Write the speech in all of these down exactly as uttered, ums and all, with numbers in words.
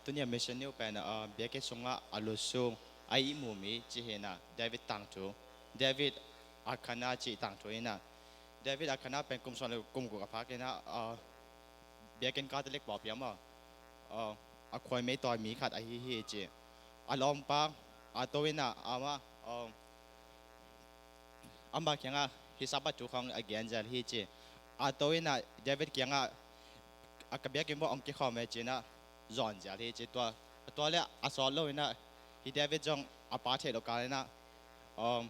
Tuni a mission news pen, ah, biakinn sungah a lusung a ihmu mi cih hi in ah, David tangthu, David Akana cih tangthu hi in ah, David Akana pen kum sawm le kum guk a phak in ah, ah, biakinn Catholic pawlpi ah maw, ah, a khuaimei tawi mi khat ahi hi ci. A lawmpa a to in ah amah, ah, amah kiangah hih Sabbath thu khawng a gen zel hi ci. A to in ah David kiangah, a ka biakinn bawh hong kikhawm ve ci in ah zawn zel hi ci. Tua, a tua le a sawt lo in ah hih David zong a pa theih lo kal in ah, um,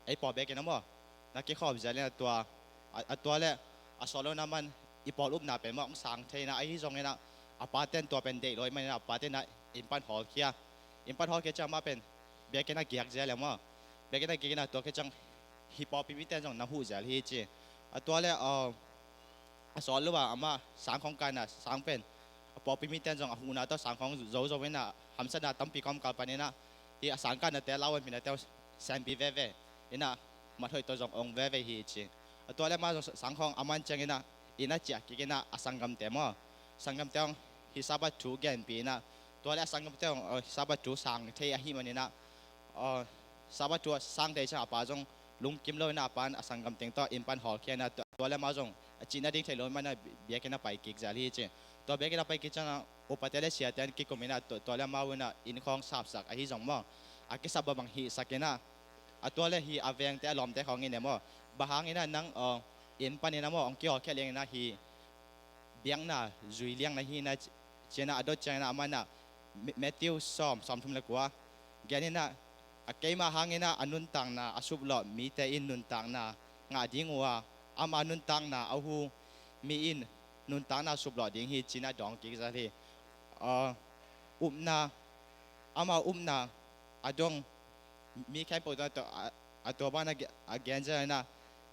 ei pawlpi biakinn ah maw, na kikhawm zel in ah tua, a, a tua le a sawt lo in ah aman i pawl upna pen maw hong sang thei in ah, ahi zongin ah a pate'n tua pen deih lo ahih manin ah a pate'n ah inn pan hawlkhia. Inn pan hawlkhia ciang amah pen biakinn ah giak zel e maw. Biakinn ah giak in ah tua khit ciang hih pawlpi mite'n zong na huh zel hi ci. A tua le, uh, a sawt lo a amah sang khawng kai in ah, sang pen a pawlpi mite'n zong a huhna tawh sang khawng zo zo in ah hamsatna tampi kawmkal pan in ah hih a sang kainate, lau a minate uh sempih veve in ah mat hoih tawh zong ong veve hi ci. A tua le amah zong sang khawng a man ciangin ah inn ah ciah kik in ah a sanggamte maw, sanggamte hong hih Sabbath thu genpih in ah, tua le a sanggamte hong, uh, Sabbath thu sang thei ahih manin ah, uh, Sabbath thu a sang thei ciang a pa zong lungkim lo in ah a pa'n a sanggam teng tawh inn pan hawlkhia in ah, tua, tua le amah zong a cih nading thei lo ahih manin ah biakinn ah pai kik zel hi ci. Tua biakinn ah pai kik ciang ah upate le siate in kikum in ah tua, tua le amah uh in ah inn khawng sapsak ahi zong maw, a kisap bangbang hihsak in ah, a tua le hih a vengte a lawmte khawng in e maw, bang hangin ah nang, uh, inn pan in ah maw hong kihawlkhia liang in ah hih biakna zui liang na hi na ci-, ci in ah a dot ciangin ah amah in ah Ma-, Matthew sawm, sawmthum le kua gen in ah, a keima hangin ah a nuntakna a suplawh mite in nuntakna ngah ding uh a, ama nuntakna a huh mi in nuntakna suplawh ding hi ci in ah dawng kik zel hi. Ah, upna, ama upna a dong mi khempeuh tawh a, a tua bang a ge-, a gen zel in ah,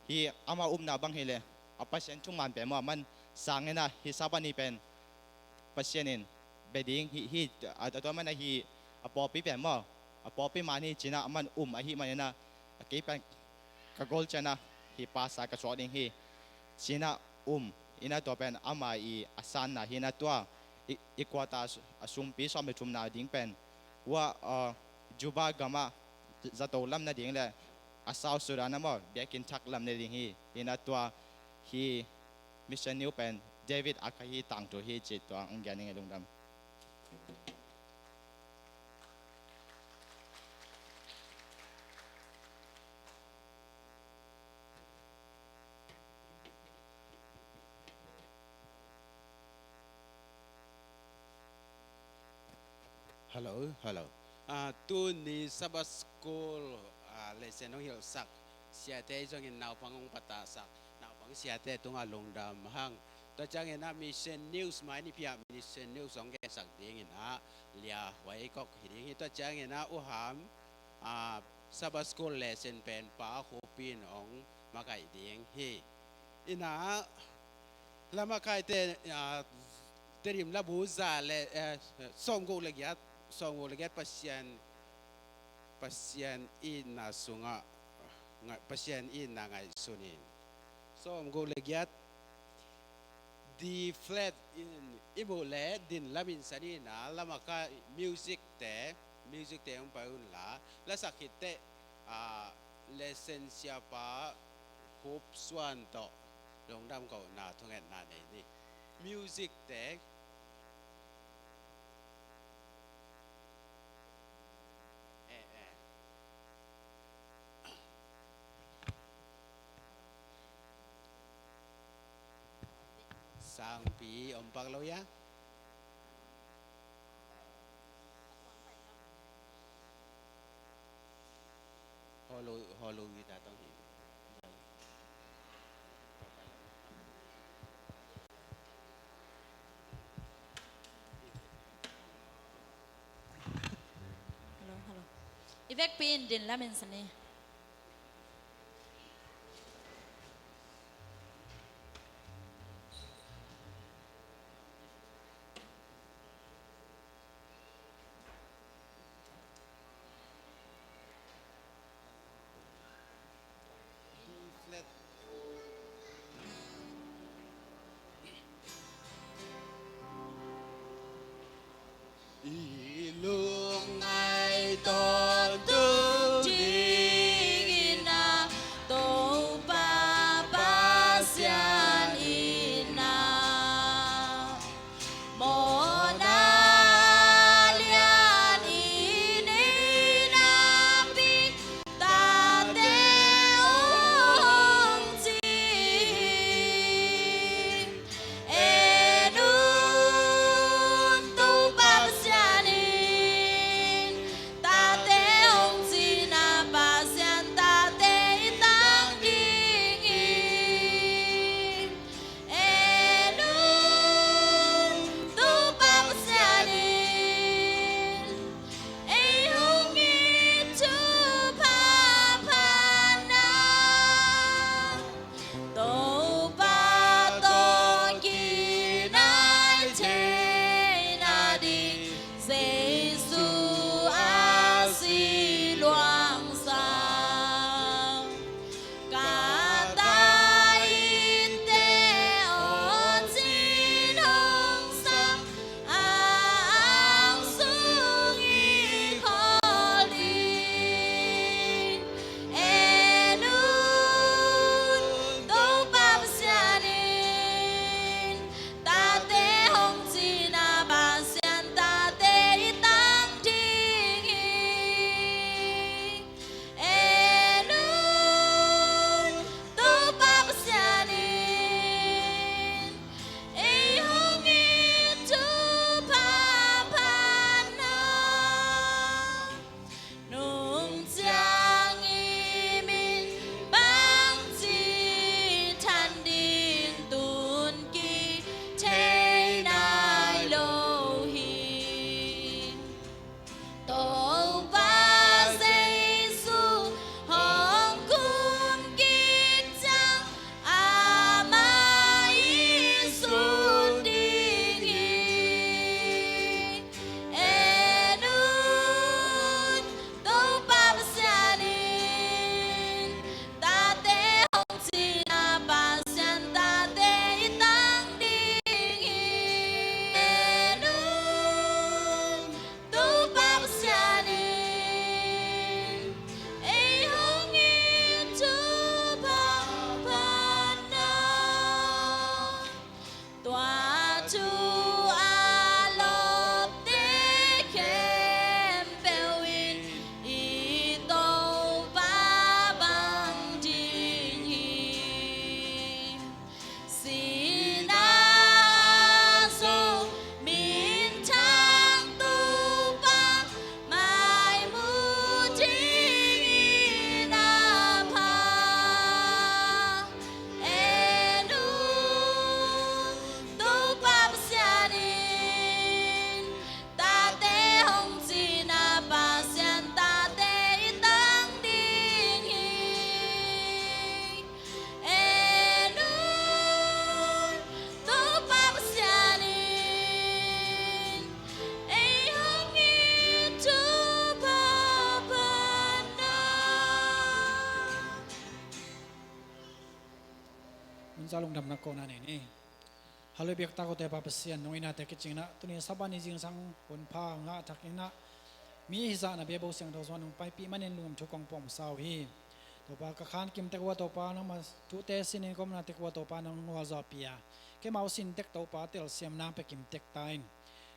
hih ama upna bang hi leh a Pasian thuman pen maw aman sang in ah hih Sabbath ni pen Pasian in bia ding hi, hi, a, a tua man ah hih a pawlpi pen maw, a pawlpi man hi ci in ah aman um ahih manin ah, a kei pen ka gol ciang ah hih pastor ka suak ding hi ci in ah um in ah tua pen ama i a sanna hi in ah tua i, i quarter a su-, a sumpi sawm le thumna ding pen ua, uh, Juba gamah zato lam na ding le a South Sudan ah maw biakinn thak lam na ding hi. Hi in ah tua hih mission news pen David Akana tangthu hi ci, tua hong gen ing e, lungdam. Hello, hello. Ah, tuni Sabbath School, ah, lesson hong hilhsak siate zongin naupang hong patahsak naupang siate tungah lungdam hang. Tua ciangin ah mission news, mai ni pia mission news hong gensak dingin ah Lia Huai Kok hi ding hi. Tua ciangin ah U Ham, ah, Sabbath School lesson pen Pa Khupin hong makaih ding hi. Hi in ah lamakaite, ah, Tedim labu za le, eh, sawmguk le giat, sawmguk le giat Pasian, Pasian itna sungah, ngai-, Pasian itna ngaihsun in. Sawmguk le giat D flat in i muh le din lamin sa ni in ah, lamakai music te, music te hong pai un la, lasak khit teh, ah, lesson siapa Khup Suan tawh lungdam kohna thungetna nei ni. Music te. Eh, eh. Sangpi om pak lo ia. Holo, holo guitar tong hi. Hello, hello. I vekpi in din lamin sa ni. Za lungdamna kona nei ni. Halleluia, biaktak kote Pa Pasian, nong innate kicingna, tuni Sabbath ni zingsang hun pha ngah thak inna, mi hizahna bia bo siangtho zong nong paipih manin lungdam thu kong pawm sa uh hi. Topa, ka khan kimtek uh a Topa, nangma thute sinin ka omna tek uh a Topa, nang ngualzawhpih a, keimau sin tek Topa, telsiamna pia kimtek ta in.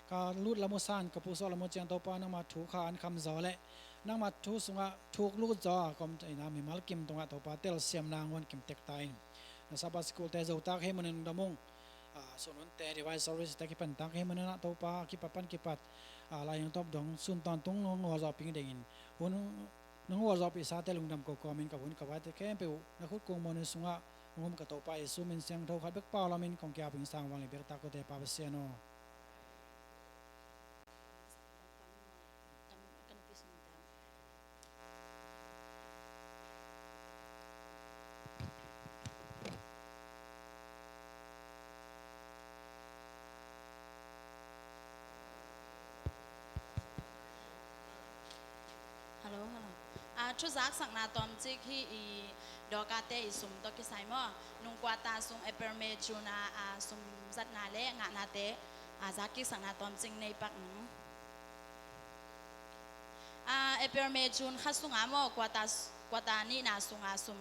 Ka lut lam uh san, ka pusuak lam uh ciang Topa, nangma thu kha an kham zaw leh nangma thu sungah thuk lut zaw a ka om inna, mimal kim tungah Topa, telsiamna nguan kimtek ta in. Na Sabbath school te zo tak hi manin lungdam ung. A, sun hunte, revival service te kipan tak hi manin ah Topa, kipat pan kipat, a, lai ang tawp dong sun tawntung nong ngualzawhpih dingin, hun nong ngualzawhpih sate lungdam ko kawmin ka hun ka vaite khempeuh na khut kung mawhna sungah hong um ka Topa Jesu min siangtho khat bek pau lamin kong kiaping sang vanglian biaktak kote Pa Pasian aw. Hello, hello. A, thu zaksakna tawmcik hi. I dawkate i sum tawh kisai maw, nung quarter sung April, May, June a, a, sum zatna le ngahnate, a, zakkiksak na tawmcik nei pak ning. A, April, May, June kha sunga maw, quarter, quarter nihna sunga sum,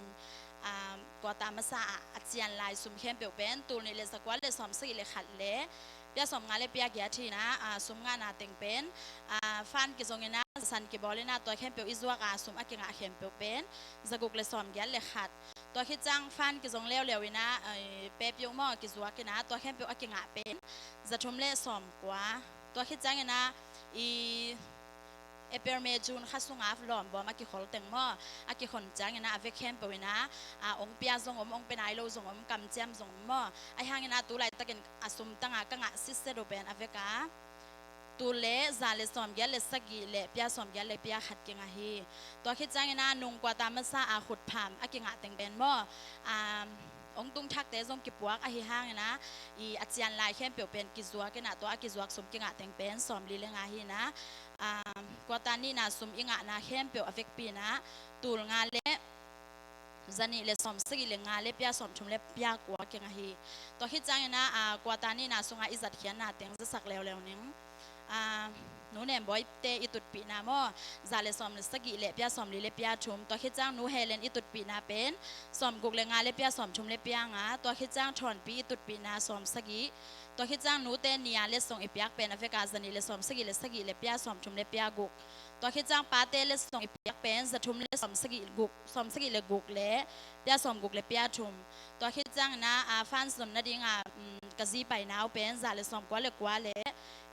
a, quarter masa a, a cian lai sum khempeuh pen tul nih le zakua le sawmsagih le khat le pia sawmnga le pia giat hi na, a, sum ngahna teng pen, a, fund kizong ina, zasan kibawl ina, tua khempeuh i zuak a, sum a kingah khempeuh pen zaguk le sawmgiat le khat. Tua khit ciang fund kizong leuleu ina, a, pepiuk maw kizuak ina, tua khempeuh a kingah pen zathum le sawmkua. Tua khit ciang ina, i April, May, June kha sunga lawmbawm a kikhol teng maw, a kikhon ciang ina, a vek khempeuh ina, a, ong pia zong om, ong pia nai lo zong om, kamciam zong om maw. Ahi hang ina, tu laitakin a sum tanga ka ngah sitset uh pen a vek a tul le za le sawmgiat le sagih le pia sawmgiat le pia khat kingah hi. Tua khit ciang ina, nung quarter masa a khutpham a kingah teng pen maw, a, ong tung thakte zong kipuak ahi hang ina, i a cian lai khempeuh pen kizuak ina, tua a kizuak sum kingah teng pen sawmli le nga hi na, a, quarter nihna sum i ngahna khempeuh a vekpi ina, tul nga le zanih le sawmsagih le nga le pia sawmthum le pia kua kingah hi. Tua khit ciang ina, a, quarter nihna sunga i zatkhiatna teng zasak leuleu ning. A, Nu Nem Bawi te i tutpihna maw, za le sawm le sagih le pia sawmli le pia thum. Tua khit ciang Nu Helen i tutpihna pen sawmguk le nga le pia sawmthum le pia nga. Tua khit ciang Thawnpi i tutpihna sawmsagih. Tua khit ciang nute nia letsong i piak pen a vek a zanih le sawmsagih le sagih le pia sawmthum le pia guk. Tua khit ciang pate letsong i piak pen zathum le sawmsagih guk, sawmsagih le guk le pia sawmguk le pia thum. Tua khit ciang ina, a, fund zon nadinga, um, ka zi paina uh pen za le sawmkua le kua le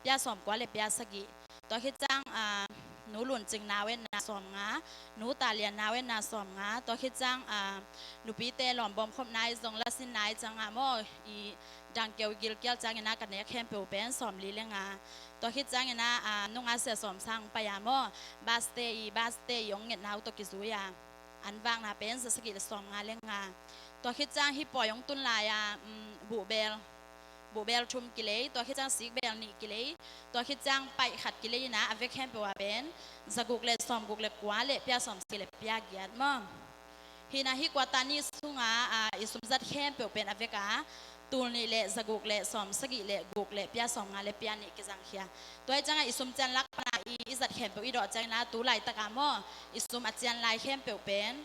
pia sawmkua le pia sagih. Tua khit ciang, a, Nu Lun Cing nau etna sawmnga, Nu Ta Lian nau etna sawmnga. Tua khit ciang, a, nupite lawmbawm khop nai zong lasin nai ciang a maw, i dangkeu gilkial ciang ina ka nek khempeuh pen sawmli le nga. Tua khit ciang ina, a, nunga sia sawm sang pai a maw, bus te i, bus te i ong ngetna uh tawh kizui a, an vakna pen zasagih le sawmnga le nga. Tua khit ciang hih pawi ong tun lai a, um, buhbel, buhbel thum kilei, tua khit ciang sikbel nih kilei, tua khit ciang paih khat kilei ina, a vek khempeuh a pen zaguk le sawmguk le kua le pia sawmsagih le pia giat maw. Hi na, hih quarter nih sunga, a, i sum zat khempeuh pen a vek a tul nih le zaguk le sawmsagih le guk le pia sawmnga le pia nih kizangkhia. Tua hi ciang a i sum cian lak pana i, i zat khempeuh i dawh ciang ina, tu laitaka maw, i sum a cian lai khempeuh pen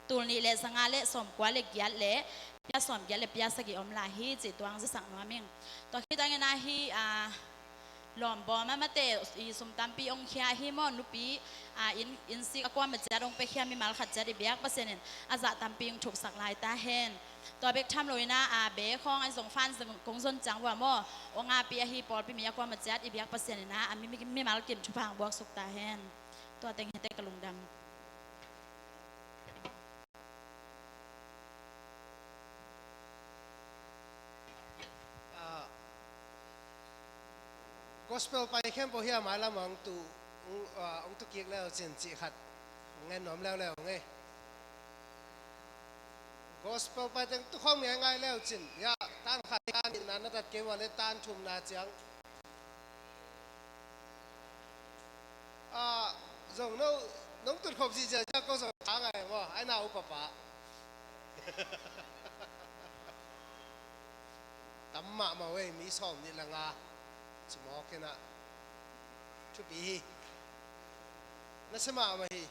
tul nih le zanga le sawmkua le giat le pia sawmgiat le pia sagih om lai hi cih tuang zasak nuam ing. Tua khit ciang ina hih, a, lawmbawm a mate i sum tampi ong khia hi maw, nupi, a, inn, innsik a kuama ciat ong pia khia mimal khat ciat i biak Pasian in a zah tampi ong thuksak lai ta hen. Tua bek tham lo ina, a, be khawng a zong fund zong kong zon ciang vua maw, ong api ahi pawlpi mi a kuama ciat i biak Pasian ina a mi, mi, mimal kim thupha ong buaksuk ta hen. Tua teng hi te, ka lungdam. Ah, gospel pai khempeuh hi a, mailam ah ong tu, ong, ah, ong tu kik leu cin cih khat ngen nuam leuleu ing ei. Gospel pai teng tu khawm ngeingai leu cin, ya, tan khat, tan nihna na dat kei ua le tan thumna ciang. Ah, zong no, nong tut khop zihziah ciang ko zong tha ngai maw, ai na upa pa. Tam mahmah uh ei, mi sawm nih le nga cimawk inah thupi hi. Nasia mahmah hi.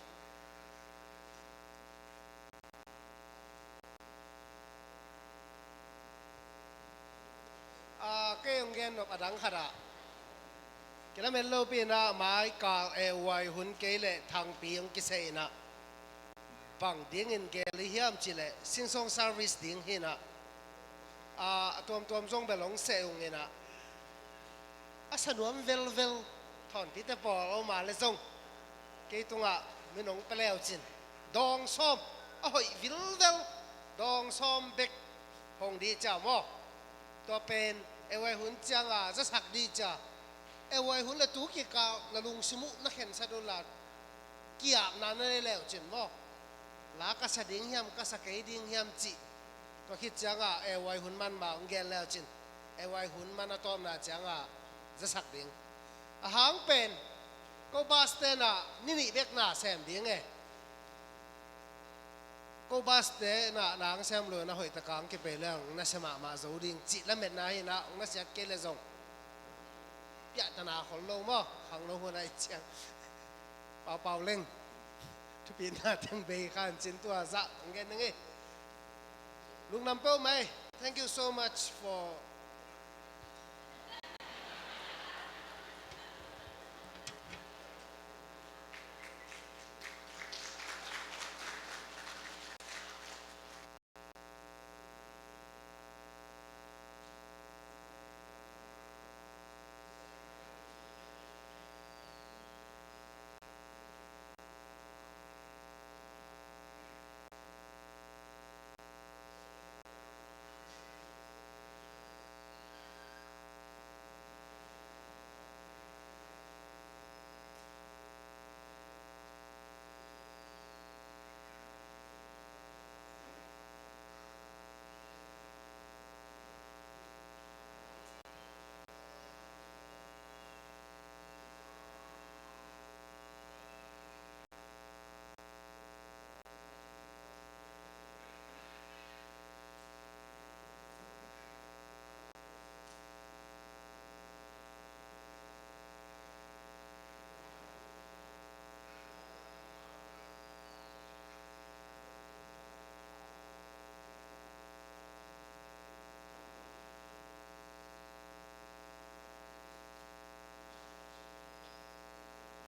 Kei hong gen nop a dang khatah kilamen lopi inah maikal A Y hun kei le Thangpi hong kisei inah bang dingin gel i hiam cih leh singsong service ding hi inah a tuamtuam zong bel hong seh ung inah a sanuam velvel thawnpite pawl om a le zong kei tungah min hong pia leucin dawng sawm a hoih vilvel dawng sawm bek hong dih cia maw? Tua pen A Y hun cianga zasak dih cia. A Y hun le tu kikal na lungsim uh na khensat uh la kiapna na nei leucin maw? La ka sa ding hiam, ka sa kei ding hiam cih tua khit cianga A Y hun man ma hong gen leucin A Y hun man a tawpna cianga zasak ding. A hang pen ko bus tenah ni nih bek na sem ding e. Ko bus tenah na hong sem lo na hoihtaka hong kipei le hong nasia mahmah zo ding cih lametna hi inah hong nasiat kei le zong piahtana khol lo maw? Khang lo hun a i ciang paupau leng thupina teng bei khan cin tua zah hong gen ding hi. Lungdam peuhmah ei. Thank you so much for